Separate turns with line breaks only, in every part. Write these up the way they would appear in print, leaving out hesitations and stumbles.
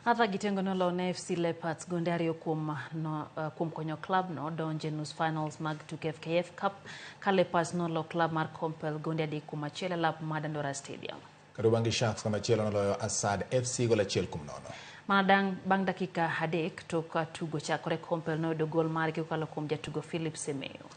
Arthur Gitengo noloo ne AFC Leopards gonde ariyo kuom, no, kuom konyo klab no donjo e nus finals mag tuke FKF Cup ka Leopards nolo klab mar Kompel gonde 3-1 e lap mar Dandora Stadium.
Kariobangi Sharks komachielo noloyo Asad FC gol 1-0.
Mana bang' dakika 3 tok tugo chakore, Kompel noyudo gol margi kokalo kuom jatugo Philip Semeo.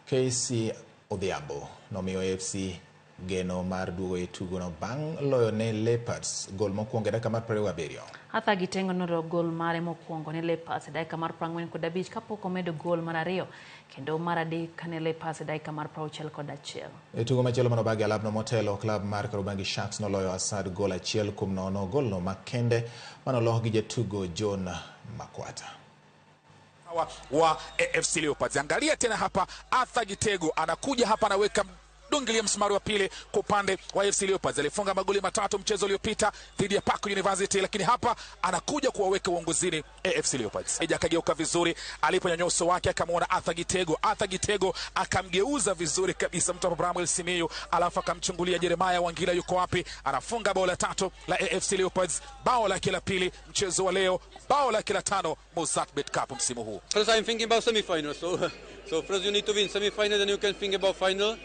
KC Odhiambo nomiyo AFC geno mar duogo e tugono bang' loyo ne Leopards gol mokwongo e dakika mar 27.
Arthur Gitengo noloyo gol mare mokwongo ne Leopards e dakika mar 45 kapok omedo gol mar ariyo kendo mar adek ne Leopards e dakika mar 61.
E tugo machielo manobagi alapno motelo, klab mar Kariobangi Sharks noloyo Asad gol 1-0, golno makende manolo gi jatugo John Makwata.
Wa AFC Leopards. Angalia tena hapa, Arthur Gitego anakuja hapa, anaweka dungilia msumari wa pili kwa upande wa AFC Leopards. Alifunga magoli matatu mchezo uliopita dhidi ya Park University, lakini hapa anakuja kuwaweka uongozini AFC Leopards. Eja akageuka vizuri, aliponyanyua uso wake akamwona Arthur Gitego. Arthur Gitego akamgeuza vizuri kabisa mtu hapa Bramwel Simiyu, alafu akamchungulia Jeremiah Wangila yuko wapi, anafunga bao la tatu la AFC Leopards, bao lake la pili mchezo wa leo, bao lake la tano Mozzart Bet Cup msimu huu.
First I'm thinking about semi-final. So first you need to win semi-final, then you can think about final.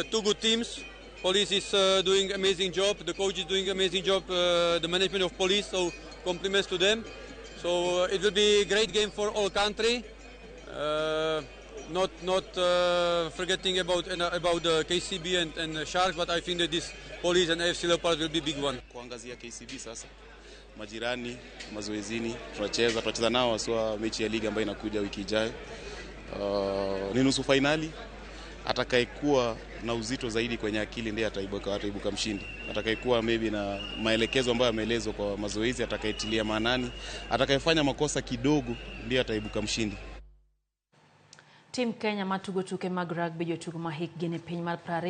Two good teams. Police is doing amazing job. The coach is doing amazing job. The management of Police, so compliments to them. So it will be a great game for all country. Not forgetting about the KCB and Sharks, but I think that this Police and AFC Leopards will be big one.
Kuangazia KCB sasa, majirani mazoezini, tunacheza nao haswa mechi ya ligi ambayo inakuja wiki ijayo. Ni nusu fainali. Atakayekuwa na uzito zaidi kwenye akili ndiye ataibuka mshindi. Atakayekuwa maybe na maelekezo ambayo yameelezwa kwa mazoezi, atakayetilia maanani, atakayefanya makosa kidogo ndiye ataibuka mshindi.
Tim Kenya matugo tuke mag rugby jotugo ma hikgi ni piny mar 20.